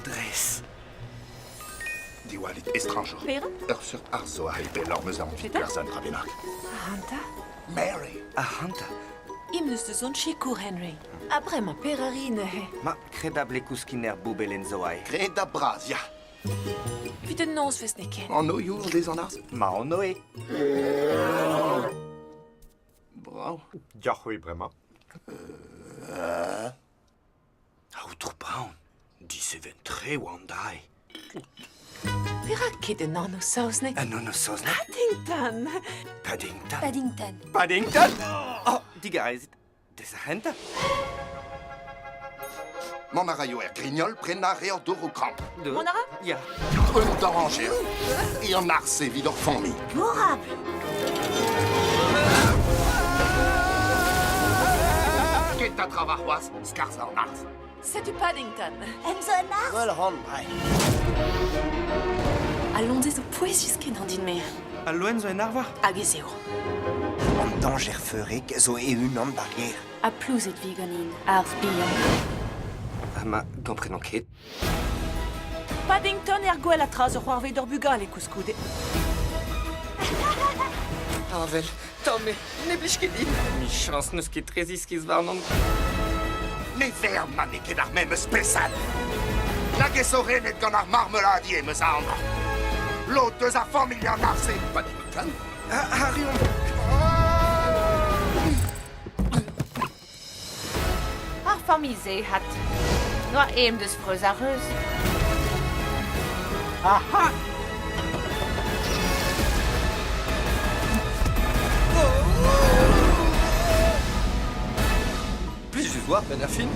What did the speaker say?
Dres. Diwallit estrañjour. Pera? Ur seurt arz zo aze pelloc'h 'm eus aon Petra? Perzh un dra bennak. Ahanta. Mary! Ac'hanta. Im eus da zont sikour, Henry. Ha bremañ, pera ri neuze? Ma, kredabl e kouskin er boubellenn zo aze. Kredabl bras, ya. Evit un nozvezh n'eo ken. An oioù dez an arz? Ma anv eo. Brav. Deoc'h-c'hwi bremañ. Aotrou Brown, diseven-tre oa an dra-se. Perak ket un anv saoznek? Un anv saoznek? Paddington! Paddington. Paddington. Paddington? Oh, digarezit. Deus ar c'hentañ. Mont a raio er grignol prenañ a reor dor ho kramp. Mont a ra? Ya. Un dañjer eo an arz evit hor familh. Bourrapl. Kentañ tra warc'hoazh, skarzhañ an arz. Setu Paddington. Em zo un arz? Gwell ran, bremañ. Al loen-se zo pouezus-kenañ din-me. Al loen zo en arvar? Hag ez eo. An dañjer feurek zo e-unan d'ar gêr. Ha plouzet vi ganin, arzh bihan. Ha ma gomprenan ket. Paddington er gwellañ tra zo c'hoarvezet d'hor bugale koulskoude. Avel, tomm eo, ne blij ket din. Michañs n'eus ket tre ziskiz warnon. Ne vern ma n'eo ket ar memes spesad. Nag ez zo renet gant ar marmeladier, 'm eus aon. Lod deus ar familh an arse, Paddington. Arri on. Ar familh-se hat n'oa aem deus freuz ar reuz. Aha! Plijus oa, benn ar fin.